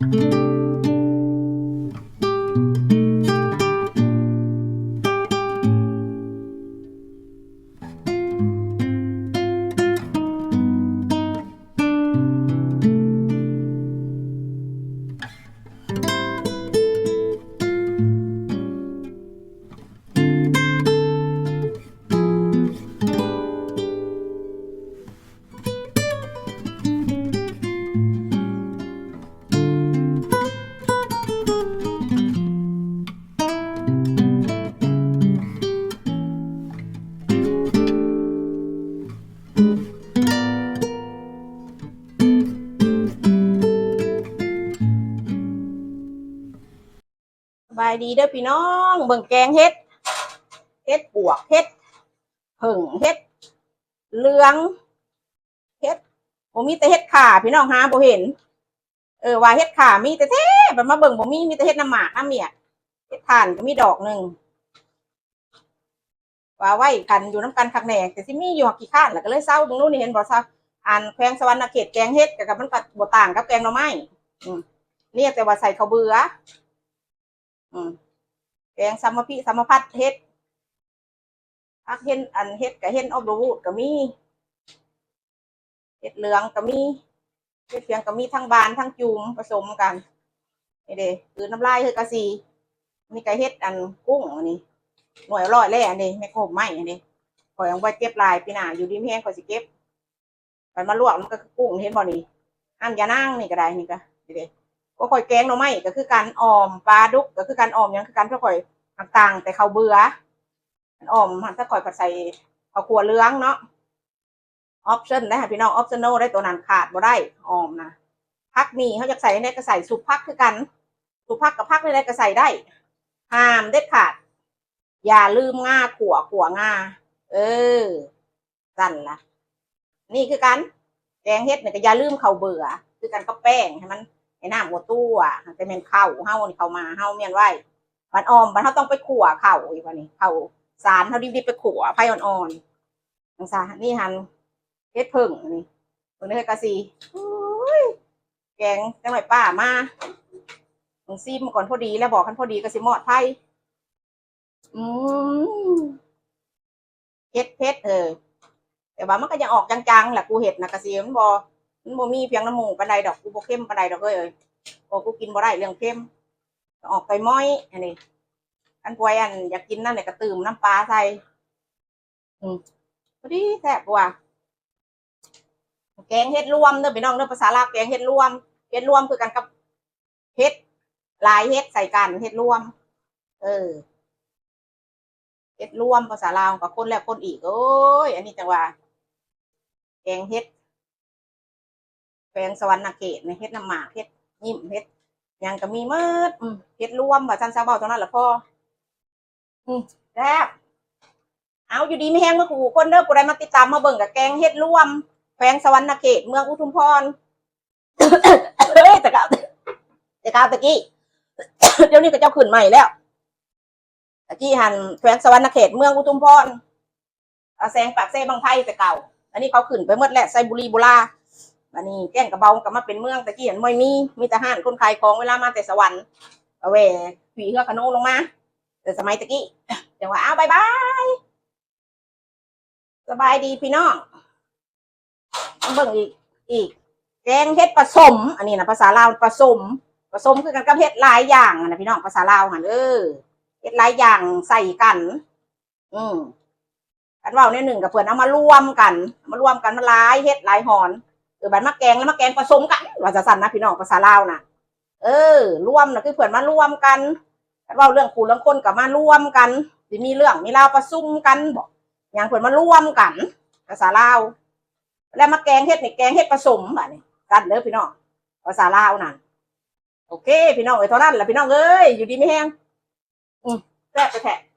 ສະບາຍດີເດີພີ່ນ້ອງ ເບິ່ງແກງເຫັດ ເຫັດປວກ ເຫັດເຜິ້ງ ເຫັດເຫຼືອງ ເຫັດ ບໍ່ມີແຕ່ເຫັດຂ່າ ພີ່ນ້ອງຫາບໍ່ເຫັນ. ເອີ ວ່າເຫັດຂ່າມີແທ້ໆ ບັດມາເບິ່ງບໍ່ມີ ມີແຕ່ເຫັດນ້ຳໝາກນ້ຳໝຽກ ເຫັດຖ່ານກໍມີດອກໜຶ່ງ. ວ່າໄວ້ກັນຢູ່ນຳກັນຄັກແນ່ ແຕ່ຊິມີຢູ່ ຫາກຂີ້ຄ້ານ ແລ້ວກໍເລີຍເຊົາ. ເບິ່ງດູນີ້ ເຫັນບໍ່ຊະ ອັນແຂວງສະຫວັນນະເຂດແກງເຫັດ ກໍ ກໍມັນກໍບໍ່ຕ່າງກັບແກງໜໍ່ໄມ້. ອືມ ຮຽກແຕ່ວ່າໃສ່ເຂົ້າເບືອ. ອືມ ແກງສາມະພິສາມະພັດເຫັດ ຜັກເຫັນ ອັນເຫັດກໍເຫັນອອບເດີທູດກໍມີ ເຫັດເຫຼືອງກໍມີ ເຫັດຫຍັງກໍມີ ທັງບານທັງຈູມປະສົມກັນ. ນີ້ເດ້ ຄືນນ້ຳລາຍຄືກະສີ. ນີ້ກໍເຫັດອັນກຸ້ງ ອັນນີ້ໜ່ວຍອະລ່ອຍແລ້ວ ອັນນີ້ແມ່ໂຄບໄມ້ ອັນນີ້ຂ້ອຍຍັງບໍ່ເກັບຫຼາຍ ປີໜ້າຢູ່ດີມີແຮງຂ້ອຍຊິເກັບ. ບັດມາລວກມັນກໍຄືກຸ້ງ ເຫັນບໍ່ນີ້ ນ້ຳຢານາງນີ້ກໍໄດ້ ນີ້ກໍ ນີ້ເດ້. ໂອ້ ຂ້ອຍແກງໜໍ່ໄມ້ກໍຄືກັນ ອ່ອມປາດຸກກໍຄືກັນ ອ່ອມຫຍັງຄືກັນ ເພາະຂ້ອຍຫາກຕ່າງແຕ່ເຂົ້າເບືອ. ອ່ອມຫັ້ນ ຖ້າຂ້ອຍພັດໃສ່ເຂົ້າຂົ້ວເຫຼືອງເນາະ. ອອບຊັນໄດ໋ພີ່ນ້ອງ ອອບຊັນນໍໄດ໋ ໂຕນັ້ນຂາດບໍ່ໄດ້ ອ່ອມນະ. ຜັກໝີ່ເຮົາຢາກໃສ່ແນວກໍໃສ່ ຊຸບຜັກຄືກັນ ຊຸບຜັກກັບຜັກແນວໃດກໍໃສ່ໄດ້ ຫ້າມເດັດຂາດ ຢ່າລືມງາ ຂົ້ວ ຂົ້ວງາ. ເອີ ຊັ້ນລະ ນີ້ຄືກັນ ແກງເຫັດນີ້ກໍຢ່າລືມເຂົ້າເບືອ ຄືກັນກັບແປ້ງ ໃຫ້ມັນ ໃຫ້ນ້ຳບໍ່ຕົວ ແຕ່ແມ່ນເຂົ້າເຮົານີ້ ເຂົ້າໝາເຮົາມ້ຽນໄວ້. ບັດອ່ອມ ບັດເຮົາຕ້ອງໄປຂົ້ວເຂົ້າອີກ ບັດນີ້ເຂົ້າສານເຮົາດິບໆ ໄປຂົ້ວໄຟອ່ອນໆ ຈັ່ງຊັ້ນ. ນີ້ຫັ້ນເຫັດເຜິ້ງ ນີ້ເບິ່ງເດີ ເຫັດກະສີ. ໂອ້ຍ ແກງຈັກໜ້ອຍປ້າມາ ຕ້ອງຊີມກ່ອນ ພໍດີແລ້ວບໍ່ ຄັນພໍດີກໍຊິມອດໄຟ. ອືມ ເຜັດໆ ເອີ ແຕ່ວ່າມັນກໍຍັງອອກຈາງໆ ລະ ກູເຮັດນະ ກະຊິມັນບໍ່ ມັນບໍ່ມີພຽງນ້ຳໝູປານໃດດອກ ກູບໍ່ເຄັມປານໃດດອກເອີຍ ເພາະກູກິນບໍ່ໄດ້ເລື່ອງເຄັມ ອອກຕ່ອຍມ້ອຍ. ອັນນີ້ ຄັນຜູ້ໃດ ອັນ ຢາກກິນນັ້ນ ກະຕື່ມນ້ຳປາໃສ່. ອືມ ພໍດີແຊບກວ່າ. ແກງເຫັດລວມເດີພີ່ນ້ອງເດີ ພາສາລາວແກງເຫັດລວມ ເຫັດລວມຄືກັນກັບເຫັດຫຼາຍເຫັດໃສ່ກັນ ເຫັດລວມ. ເອີ ເຫັດລວມ ພາສາລາວກໍຄົນແລ້ວຄົນອີກ. ໂອ້ຍ ອັນນີ້ຈັ່ງວ່າແກງເຫັດ ແຂວງສະຫວັນນະເຂດນີ້ ເຫັດນ້ຳໝາກ ເຫັດຍິ້ມ ເຫັດຫຍັງກໍມີໝົດ. ອືມ ເຫັດລວມວ່າຊັ້ນຊະ ເວົ້າເທົ່ານັ້ນລະພໍ. ອືມ ແຊບ. ເອົາ ຢູ່ດີມີແຮງເບິດຄູ່ຄົນເດີ ຜູ້ໃດມາຕິດຕາມມາເບິ່ງກໍແກງເຫັດລວມ ແຂວງສະຫວັນນະເຂດ ເມືອງອຸທຸມພອນ. ເອີຍ ແຕ່ເກົ່າ ແຕ່ເກົ່າຕະກີ້ ດຽວນີ້ເຂົາເຈົ້າຂຶ້ນໃໝ່ແລ້ວ. ຕະກີ້ຫັ້ນແຂວງສະຫວັນນະເຂດ ເມືອງອຸທຸມພອນ ອາ ແຂວງປາກເຊ ບັ້ງໄຟແຕ່ເກົ່າ. ອັນນີ້ເຂົາຂຶ້ນໄປໝົດແລ້ວ ໄຊບູລີບູລາ. ບັດນີ້ແກ້ງກະເບົາກໍມາເປັນເມືອງ. ຕະກີ້ຫັ້ນບໍ່ມີ ມີແຕ່ຮ້ານຄົນຂາຍຂອງ ເວລາມາແຕ່ສະຫວັນ ກໍແວ່ຂີ່ເຮືອຄານູລົງມາ ແຕ່ສະໄໝຕະກີ້. ຈັ່ງວ່າ ອ້າວ ບາຍບາຍ. ສະບາຍດີພີ່ນ້ອງ ເບິ່ງອີກ ອີກ ແກງເຫັດປະສົມ. ອັນນີ້ນະ ພາສາລາວປະສົມ ປະສົມຄືກັນກັບເຫັດຫຼາຍຢ່າງນະພີ່ນ້ອງ ພາສາລາວຫັ້ນ. ເອີ ເຫັດຫຼາຍຢ່າງໃສ່ກັນ. ອືມ ຄັນເວົ້າແນວໜຶ່ງກໍເພິ່ນເອົາມາລວມກັນ ມາລວມກັນ ມັນຫຼາຍເຫັດຫຼາຍຫອນ. ເອີ ບັດມາແກງແລ້ວມາແກງປະສົມກັນ ວ່າຊັ້ນນະພີ່ນ້ອງ ພາສາລາວນະ. ເອີ ລວມນະ ຄືເພິ່ນມາລວມກັນ. ຄັນເວົ້າເລື່ອງຄູ່ເລື່ອງຄົນກໍມາລວມກັນ ຊິມີເລື່ອງມີລາວປະຊຸມກັນບໍ ຫຍັງ ເພິ່ນມາລວມກັນ ພາສາລາວ. ແລ້ວມາແກງເຫັດນີ້ ແກງເຫັດປະສົມ ບາດນີ້ ຊັ້ນເດີພີ່ນ້ອງ ພາສາລາວນັ້ນ. ໂອເຄພີ່ນ້ອງເອີຍ ເທົ່ານັ້ນລະພີ່ນ້ອງເອີຍ ຢູ່ດີມີແຮງ. ອືມ ແຊບແທ້ໆ.